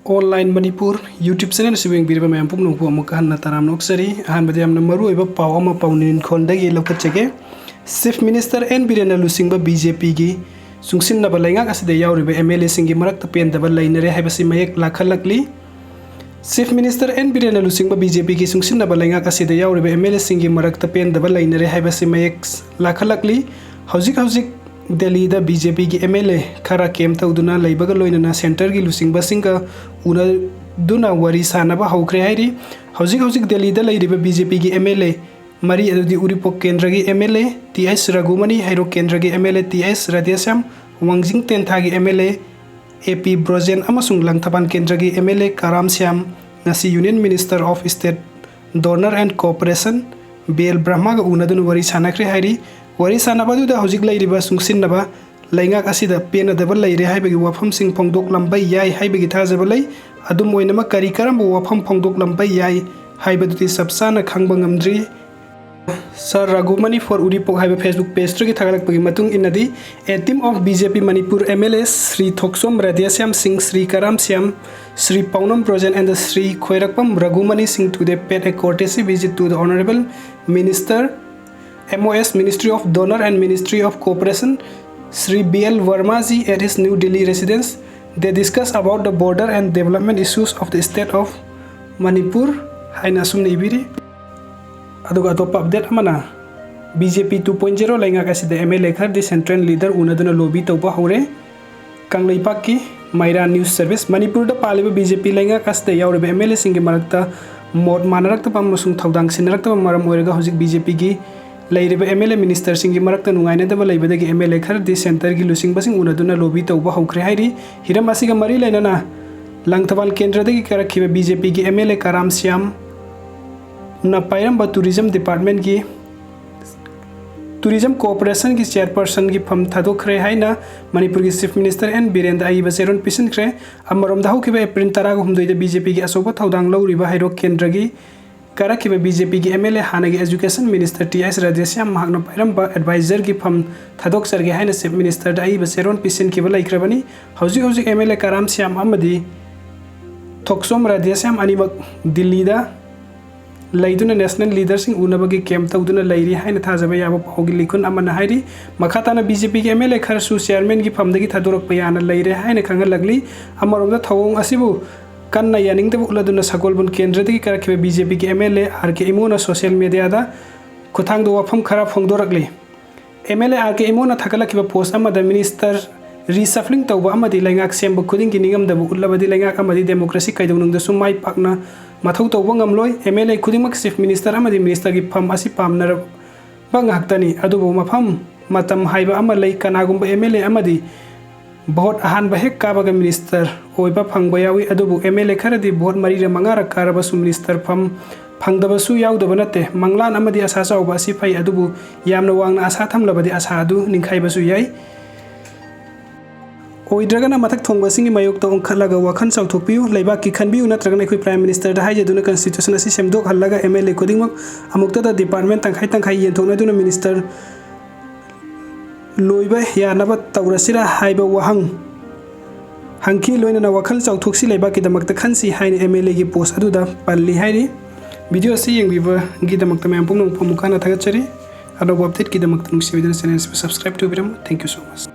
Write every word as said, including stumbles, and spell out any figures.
Online Manipur YouTube channel ꯑꯁꯤꯕꯨ ꯌꯦꯡꯕꯤꯔꯤꯕ ꯃꯌꯥꯝ ꯄꯨꯝꯅꯃꯛꯄꯨ ꯑꯃꯨꯛꯀ ꯍꯟꯅ ꯇꯔꯥꯝꯅ ꯑꯣꯛꯆꯔꯤ꯫ ꯑꯍꯥꯟꯕꯗ ꯌꯥꯝꯅ ꯃꯔꯨꯑꯣꯏꯕ ꯄꯥꯎ ꯑꯃ ꯄꯥꯎꯅꯤꯡꯈꯣꯜꯗꯒꯤ ꯂꯧꯈꯠꯆꯒꯦ꯫ Chief Minister ꯑꯦꯟ ꯕꯤꯔꯦꯟꯅ ꯂꯨꯆꯤꯡꯕ ꯕꯤ ꯖꯦ ꯄꯤꯒꯤ ꯆꯨꯡꯁꯤꯟꯅꯕ ꯂꯩꯉꯥꯛ ꯑꯁꯤꯗ ꯌꯥꯎꯔꯤꯕ ꯑꯦꯝ ꯑꯦꯜ ꯑꯦꯁꯤꯡꯒꯤ ꯃꯔꯛꯇ ꯄꯦꯟꯗꯕ ꯂꯩꯅꯔꯦ ꯍꯥꯏꯕꯁꯤ ꯃꯌꯦꯛ ꯂꯥꯈꯠꯂꯛꯂꯤ꯫ Chief Minister ꯑꯦꯟ ꯕꯤꯔꯦꯟꯅ ꯂꯨꯆꯤꯡꯕ ꯕꯤ ꯖꯦ ꯄꯤꯒꯤ ꯆꯨꯡꯁꯤꯟꯅꯕ ꯂꯩꯉꯥꯛ ꯑꯁꯤꯗ ꯌꯥꯎꯔꯤꯕ ꯑꯦꯝ ꯑꯦꯜ ꯑꯦꯁꯤꯡꯒꯤ ꯃꯔꯛꯇ ꯄꯦꯟꯗꯕ ꯂꯩꯅꯔꯦ ꯍꯥꯏꯕꯁꯤ ꯃꯌꯦꯛ ꯂꯥꯈꯠꯂꯛꯂꯤ꯫ ꯍꯧꯖꯤꯛ ꯍꯧꯖꯤꯛ ꯗꯦꯜꯂꯤꯗ ꯕꯤ ꯖꯦ ꯄꯤꯒꯤ ꯑꯦꯝ ꯑꯦꯜ ꯑꯦ ꯈꯔ ꯀꯦꯝ ꯇꯧꯗꯨꯅ ꯂꯩꯕꯒ ꯂꯣꯏꯅꯅ centreꯒꯤ ꯂꯨꯆꯤꯡꯕꯁꯤꯡꯒ ꯎꯅꯗꯨꯅ ꯋꯥꯔꯤ ꯁꯥꯟꯅꯕ ꯍꯧꯈ꯭ꯔꯦ ꯍꯥꯏꯔꯤ꯫ ꯍꯧꯖꯤꯛ ꯍꯧꯖꯤꯛ ꯗꯦꯜꯂꯤꯗ ꯂꯩꯔꯤꯕ ꯕꯤ ꯖꯦ ꯄꯤꯒꯤ ꯑꯦꯝ ꯑꯦꯜ ꯑꯦ ꯃꯔꯤ ꯑꯗꯨꯗꯤ ꯎꯔꯤꯄꯣꯛ ꯀꯦꯟꯗ꯭ꯔꯒꯤ M L A T H ꯔꯘꯨꯃꯅꯤ, ꯍꯩꯔꯣꯛ ꯀꯦꯟꯗ꯭ꯔꯒꯤ M L A T H ꯔꯥꯙꯦꯁ꯭ꯌꯥꯝ, ꯋꯥꯡꯖꯤꯡ ꯇꯦꯟꯊꯥꯒꯤ ꯑꯦꯝ ꯑꯦꯜ ꯑꯦ ꯑꯦ ꯄꯤ ꯕ꯭ꯔꯣꯖꯦꯟ ꯑꯃꯁꯨꯡ ꯂꯪꯊꯕꯥꯜ ꯀꯦꯟꯗ꯭ꯔꯒꯤ M L A Karam Shyam ꯉꯁꯤ Union Minister of State Donor and Cooperation B L ꯕ꯭ꯔꯍꯃꯒ ꯎꯅꯗꯨꯅ ꯋꯥꯔꯤ ꯁꯥꯟꯅꯈ꯭ꯔꯦ ꯍꯥꯏꯔꯤ꯫ ꯋꯥꯔꯤ ꯁꯥꯟꯅꯕ ꯑꯗꯨꯗ ꯍꯧꯖꯤꯛ ꯂꯩꯔꯤꯕ ꯆꯨꯡꯁꯤꯟꯅꯕ ꯂꯩꯉꯥꯛ ꯑꯁꯤꯗ ꯄꯦꯟꯅꯗꯕ ꯂꯩꯔꯦ ꯍꯥꯏꯕꯒꯤ ꯋꯥꯐꯝꯁꯤꯡ ꯐꯣꯡꯗꯣꯛꯂꯝꯕ ꯌꯥꯏ ꯍꯥꯏꯕꯒꯤ ꯊꯥꯖꯕ ꯂꯩ꯫ ꯑꯗꯨꯝ ꯑꯣꯏꯅꯃꯛ, ꯀꯔꯤ ꯀꯔꯝꯕ ꯋꯥꯐꯝ ꯐꯣꯡꯗꯣꯛꯂꯝꯕ ꯌꯥꯏ ꯍꯥꯏꯕꯗꯨꯗꯤ ꯆꯞ ꯆꯥꯅ ꯈꯪꯕ ꯉꯝꯗ꯭ꯔꯤ꯫ Sir Raghumani for Uripok ꯍꯥꯏꯕ Facebook pageꯇꯒꯤ ꯊꯥꯒꯠꯂꯛꯄꯒꯤ ꯃꯇꯨꯡ ꯏꯟꯅꯗꯤ, a team of B J P Manipur M L As Shri Thokchom Radheshyam Singh, Shri Karam Shyam, Shri Paunam Brojen and Shri Khoirakpam Raghumani Singh today paid a courtesy visit to the Honorable Minister, M O S, Ministry of Donor and Ministry of Cooperation, Shri B L Verma ji at his New Delhi residence. They discuss about the border and development issues of the state of Manipur ꯍꯥꯏꯅ ꯑꯁꯨꯝꯅ ꯏꯕꯤꯔꯤ꯫ ꯑꯗꯨꯒ ꯑꯇꯣꯞꯄ update ꯑꯃꯅ, B J P two point zero ꯂꯩꯉꯥꯛ ꯑꯁꯤꯗ M L A ꯈꯔꯗꯤ central leader ꯎꯅꯗꯨꯅ lobby ꯇꯧꯕ ꯍꯧꯔꯦ꯫ ꯀꯪꯂꯩꯄꯥꯛꯀꯤ ꯃꯩꯔꯥ News Service꯫ ꯃꯅꯤꯄꯨꯔꯗ ꯄꯥꯜꯂꯤꯕ B J P ꯂꯩꯉꯥꯛ ꯑꯁꯤꯗ ꯌꯥꯎꯔꯤꯕ M L Aꯁꯤꯡꯒꯤ ꯃꯔꯛꯇ ꯃꯣꯠ ꯃꯥꯟꯅꯔꯛꯇꯕ ꯑꯃꯁꯨꯡ ꯊꯧꯗꯥꯡ ꯁꯤꯟꯅꯔꯛꯇꯕ ꯃꯔꯝ ꯑꯣꯏꯔꯒ ꯍꯧꯖꯤꯛ B J Pꯒꯤ ꯂꯩꯔꯤꯕ M L A ministerꯁꯤꯡꯒꯤ ꯃꯔꯛꯇ ꯅꯨꯡꯉꯥꯏꯅꯗꯕ ꯂꯩꯕꯗꯒꯤ M L A ꯈꯔꯗꯤ centreꯒꯤ ꯂꯨꯆꯤꯡꯕꯁꯤꯡ ꯎꯅꯗꯨꯅ lobby ꯇꯧꯕ ꯍꯧꯈ꯭ꯔꯦ ꯍꯥꯏꯔꯤ꯫ ꯍꯤꯔꯝ ꯑꯁꯤꯒ ꯃꯔꯤ ꯂꯩꯅꯅ Langthabal ꯀꯦꯟꯗ꯭ꯔꯗꯒꯤ ꯀꯥꯔꯛꯈꯤꯕ B J Pꯒꯤ M L A Karam ꯁ꯭ꯌꯥꯝꯅ ꯄꯥꯏꯔꯝꯕ tourism departmentꯀꯤ Tourism Corporationꯒꯤ chairpersonꯒꯤ ꯐꯝ ꯊꯥꯗꯣꯛꯈ꯭ꯔꯦ ꯍꯥꯏꯅ ꯃꯅꯤꯄꯨꯔꯒꯤ Chief Minister ꯑꯦꯟ ꯕꯤꯔꯦꯟꯗ ꯑꯏꯕ ꯆꯦꯔꯣꯜ ꯄꯤꯁꯤꯟꯈ꯭ꯔꯦ꯫ ꯑꯃꯔꯣꯝꯗ, ꯍꯧꯈꯤꯕ April ꯇꯔꯥꯒ ꯍꯨꯝꯗꯣꯏꯗ B J Pꯒꯤ ꯑꯆꯧꯕ ꯊꯧꯗꯥꯡ ꯂꯧꯔꯤꯕ ꯍꯩꯔꯣꯛ ꯀꯦꯟꯗ꯭ꯔꯒꯤ ꯀꯥꯔꯛꯈꯤꯕ B J Pꯒꯤ M L A ꯍꯥꯟꯅꯒꯤ Education Minister T H Radheshyam ꯃꯍꯥꯛꯅ ꯄꯥꯏꯔꯝꯕ advisorꯒꯤ ꯐꯝ ꯊꯥꯗꯣꯛꯆꯔꯒꯦ ꯍꯥꯏꯅ Chief Ministerꯗ ꯑꯏꯕ ꯆꯦꯔꯣꯜ ꯄꯤꯁꯤꯟꯈꯤꯕ ꯂꯩꯈ꯭ꯔꯕꯅꯤ꯫ ꯍꯧꯖꯤꯛ ꯍꯧꯖꯤꯛ M L A ꯀꯔꯥꯝ ꯁ꯭ꯌꯥꯝ ꯑꯃꯗꯤ ꯊꯣꯛꯆꯣꯝ ꯔꯥꯙꯦꯁ꯭ꯌꯥꯝ ꯑꯅꯤꯃꯛ ꯗꯤꯜꯂꯤꯗ ꯂꯩꯗꯨꯅ ꯅꯦꯁꯅꯦꯜ ꯂꯤꯗꯔꯁꯤꯡ ꯎꯅꯕꯒꯤ ꯀꯦꯝꯞ ꯇꯧꯗꯨꯅ ꯂꯩꯔꯤ ꯍꯥꯏꯅ ꯊꯥꯖꯕ ꯌꯥꯕ ꯄꯥꯎꯒꯤ ꯂꯤꯈꯨꯟ ꯑꯃꯅ ꯍꯥꯏꯔꯤ꯫ ꯃꯈꯥ ꯇꯥꯅ ꯕꯤ ꯖꯦ ꯄꯤꯒꯤ ꯑꯦꯝ ꯑꯦꯜ ꯑꯦ ꯈꯔꯁꯨ ꯆꯤꯌꯥꯔꯃꯦꯟꯒꯤ ꯐꯝꯗꯒꯤ ꯊꯥꯗꯣꯔꯛꯄ ꯌꯥꯅ ꯂꯩꯔꯦ ꯍꯥꯏꯅ ꯈꯪꯍꯜꯂꯛꯂꯤ꯫ ꯑꯃꯔꯣꯝꯗ ꯊꯧꯑꯣꯡ ꯑꯁꯤꯕꯨ ꯀꯟꯅ ꯌꯥꯅꯤꯡꯗꯕ ꯎꯠꯂꯗꯨꯅ ꯁꯒꯣꯜꯕꯟ ꯀꯦꯟꯗ꯭ꯔꯗꯒꯤ ꯀꯥꯔꯛꯈꯤꯕ ꯕꯤ ꯖꯦ ꯄꯤꯒꯤ M L A R K ꯏꯃꯣꯅ ꯁꯣꯁꯤꯌꯦꯜ ꯃꯦꯗꯤꯌꯥꯗ ꯈꯨꯠꯊꯥꯡꯗ ꯋꯥꯐꯝ ꯈꯔ ꯐꯣꯡꯗꯣꯔꯛꯂꯤ꯫ M L A R K ꯏꯃꯣꯅ ꯊꯥꯒꯠꯂꯛꯈꯤꯕ ꯄꯣꯁ ꯑꯃꯗ ꯃꯤꯅꯤꯁꯇꯔ ꯔꯤꯁꯐ꯭ꯂꯤꯡ ꯇꯧꯕ ꯑꯃꯗꯤ ꯂꯩꯉꯥꯛ ꯁꯦꯝꯕ ꯈꯨꯗꯤꯡꯒꯤ ꯅꯤꯡꯉꯝꯗꯕ ꯎꯠꯂꯕꯗꯤ ꯂꯩꯉꯥꯛ ꯑꯃꯗꯤ ꯗꯦꯃꯣꯀ꯭ꯔꯦꯁꯤ ꯀꯩꯗꯧꯅꯨꯡꯗꯁꯨ ꯃꯥꯏ ꯄꯥꯛꯅ ꯃꯊꯧ ꯇꯧꯕ ꯉꯝꯂꯣꯏ꯫ ꯑꯦꯝ ꯑꯦꯜ ꯑꯦ ꯈꯨꯗꯤꯡꯃꯛ ꯆꯤꯐ ꯃꯤꯅꯤꯁꯇꯔ ꯑꯃꯗꯤ ꯃꯤꯅꯤꯁꯇꯔꯒꯤ ꯐꯝ ꯑꯁꯤ ꯄꯥꯝꯅꯔꯕ ꯉꯥꯛꯇꯅꯤ꯫ ꯑꯗꯨꯕꯨ ꯃꯐꯝ ꯃꯇꯝ ꯍꯥꯏꯕ ꯑꯃ ꯂꯩ꯫ ꯀꯅꯥꯒꯨꯝꯕ ꯑꯦꯝ ꯑꯦꯜ ꯑꯦ ꯑꯃꯗꯤ ꯚꯣꯠ ꯑꯍꯥꯟꯕ ꯍꯦꯛ ꯀꯥꯕꯒ ꯃꯤꯅꯤꯁꯇꯔ ꯑꯣꯏꯕ ꯐꯪꯕ ꯌꯥꯎꯏ꯫ ꯑꯗꯨꯕꯨ ꯑꯦꯝ ꯑꯦꯜ ꯑꯦ ꯈꯔꯗꯤ ꯚꯣꯠ ꯃꯔꯤꯔ ꯃꯉꯥꯔ ꯀꯥꯔꯕꯁꯨ ꯃꯤꯅꯤꯁꯇꯔ ꯐꯝ ꯐꯪꯗꯕꯁꯨ ꯌꯥꯎꯗꯕ ꯅꯠꯇꯦ꯫ ꯃꯪꯂꯥꯟ ꯑꯃꯗꯤ ꯑꯁꯥ ꯆꯥꯎꯕ ꯑꯁꯤ ꯐꯩ, ꯑꯗꯨꯕꯨ ꯌꯥꯝꯅ ꯋꯥꯡꯅ ꯑꯁꯥ ꯊꯝꯂꯕꯗꯤ ꯑꯁꯥ ꯑꯗꯨ ꯅꯤꯡꯈꯥꯏꯕꯁꯨ ꯌꯥꯏ꯫ ꯑꯣꯏꯗ꯭ꯔꯒꯅ ꯃꯊꯛ ꯊꯣꯡꯕꯁꯤꯡꯒꯤ ꯃꯥꯌꯣꯛꯇ ꯑꯣꯟꯈꯠꯂꯒ ꯋꯥꯈꯜ ꯆꯥꯎꯊꯣꯛꯄꯤꯌꯨ꯫ ꯂꯩꯕꯥꯛꯀꯤ ꯈꯟꯕꯤꯌꯨ, ꯅꯠꯇ꯭ꯔꯒꯅ ꯑꯩꯈꯣꯏ ꯄ꯭ꯔꯥꯏꯝ ꯃꯤꯅꯤꯁꯇꯔꯗ ꯍꯥꯏꯖꯗꯨꯅ ꯀꯟꯁꯇꯤꯇ꯭ꯌꯨꯁꯟ ꯑꯁꯤ ꯁꯦꯝꯗꯣꯛꯍꯜꯂꯒ ꯑꯦꯝ ꯑꯦꯜ ꯑꯦ ꯈꯨꯗꯤꯡꯃꯛ ꯑꯃꯨꯛꯇꯗ ꯗꯤꯄꯥꯔꯠꯃꯦꯟ ꯇꯪꯈꯥꯏ ꯇꯪꯈꯥꯏ ꯌꯦꯟꯊꯣꯛꯅꯗꯨꯅ ꯃꯤꯅꯤꯁꯇꯔ ꯂꯣꯏꯕ ꯌꯥꯅꯕ ꯇꯧꯔꯁꯤꯔꯥ ꯍꯥꯏꯕ ꯋꯥꯍꯪ ꯍꯪꯈꯤ꯫ ꯂꯣꯏꯅꯅ ꯋꯥꯈꯜ ꯆꯥꯎꯊꯣꯛꯁꯤ, ꯂꯩꯕꯥꯛꯀꯤꯗꯃꯛꯇ ꯈꯟꯁꯤ ꯍꯥꯏꯅ ꯑꯦꯝ ꯑꯦꯜ ꯑꯦꯒꯤ ꯄꯣꯁ ꯑꯗꯨꯗ ꯄꯜꯂꯤ ꯍꯥꯏꯔꯤ꯫ ꯚꯤꯗꯤꯑꯣ ꯑꯁꯤ ꯌꯦꯡꯕꯤꯕꯒꯤꯗꯃꯛꯇ ꯃꯌꯥꯝ ꯄꯨꯝꯅꯃꯛꯄꯨ ꯑꯃꯨꯛ ꯍꯟꯅ ꯊꯥꯒꯠꯆꯔꯤ꯫ ꯑꯅꯧꯕ ꯑꯞꯗꯦꯠꯀꯤꯗꯃꯛꯇ ꯅꯨꯡꯁꯤꯕꯤꯗꯨꯅ ꯆꯦꯅꯦꯜ ꯑꯁꯤꯕꯨ subscribe ꯇꯧꯕꯤꯔꯝꯃꯨ꯫ Thank you so much꯫